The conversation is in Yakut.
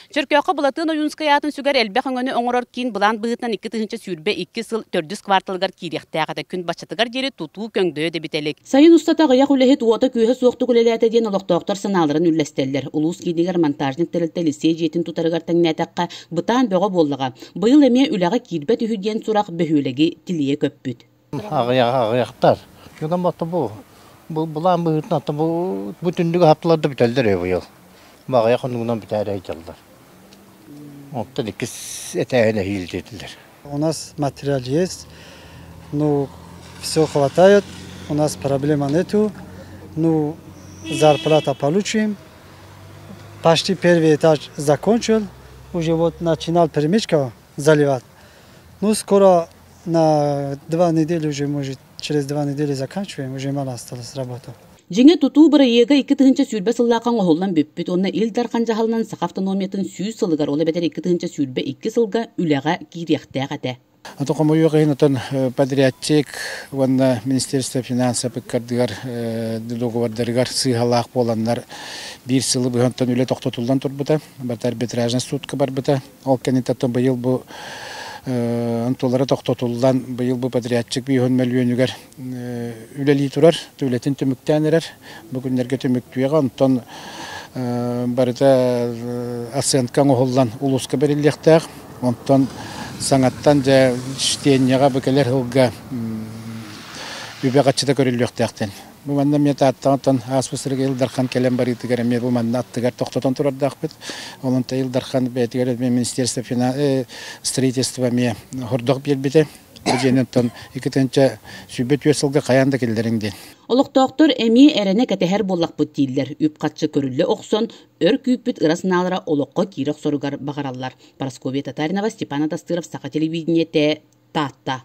Чөркөөххө Былатыан Ойуунскай аатын сүгэр элбэх өҥөнү оҥорор киин былаан быһыытынан 2022 сыл төрдүс кварталыгар киириэхтээх этэ. Күн баччатыгар диэри тутуу көҥдөйө да бүтэ илик. Сайын устата аҕыйах үлэһит уота-күүһэ суохтук үлэлээтэ диэн олохтоохтор санааларын үллэстэллэр. Улуус киинигэр монтажник тэрилтэ лиссиэй дьиэтин тутарыгар тэҥнээтэххэ, бытаан бөҕө буоллаҕа. Быйыл эмиэ үлэҕэ киирбэт үһү диэн сурах бөһүөлэги тилийэ көппүт. Аҕыйах аҕыйахтар. Дьонум ото бу бу былаан быһыытынан ото бу бу түннүгү хаптылар да бүтэллэр ээ быйыл. Бу аҕыйах хонугунан бүтээри сылдьаллар. Оттон иккис этээһин эһиил диэтилэр. У нас материал есть, ну, все хватает, у нас проблема нету, ну, зарплата получим. Почти первый этаж закончил, уже вот начинал перемычка заливать. Ну, скоро на 2 недели уже, может, через 2 недели заканчиваем, уже мало осталось работы. Дьиҥэ, тутуу бырайыага 2020 сыллаахха оҥоһуллан бүппүт уонна Ил Дархан дьаһалынан Саха автономиятын 100 сылыгар, ол эбэтэр 2022 сылга үлэҕэ киириэхтээх этэ. Ото хомойуох иһин отон подрядчик уонна Министерство финансов ыккардыгар договордарыгар сыыһалаах буоланнар биир сылы быһа үлэ тохтотуллан турбута. Барыта арбитражный судка барбыта. Ол кэнниттэн быйыл бу онтулара тохтотуллан быйыл бу подрядчик бүүһүн мөлүйүөнүгэр үлэлии турар, үлэтин түмүктээн эрэр. Бу күннэргэ түмүктүөҕэ, онтон барыта оценка оҥоһуллан улууска бэриллиэхтээх. Онтон саҥаттан дьэ чтениеҕа бу кэлэр сылга үбэ хаччыта көрүллүөхтээхтэн. Бу манна эмиэ Тааттаҕыттан ааспыт сырыга Ил Дархан кэлэн барыытыгар эмиэ бу манна аттыгар тохтотон турардаахпыт. Онон Ил Дархан бэйэтигэр эмиэ Министерство строительства эмиэ хордох биэрбитэ. Бу дьиэни оттон 2024 сылга хайаан да киллэриҥ диэн. Олохтоохтор эмиэ эрэнэ кэтэһэр буоллахпыт дииллэр. Үп-харчы көрүллэ охсон, өр күүппүт ыра санаалара олоххо киирэ охсоругар баҕараллар. Парасковья Татаринова, Степан Атастыров, Саха телевидениетэ, Таатта.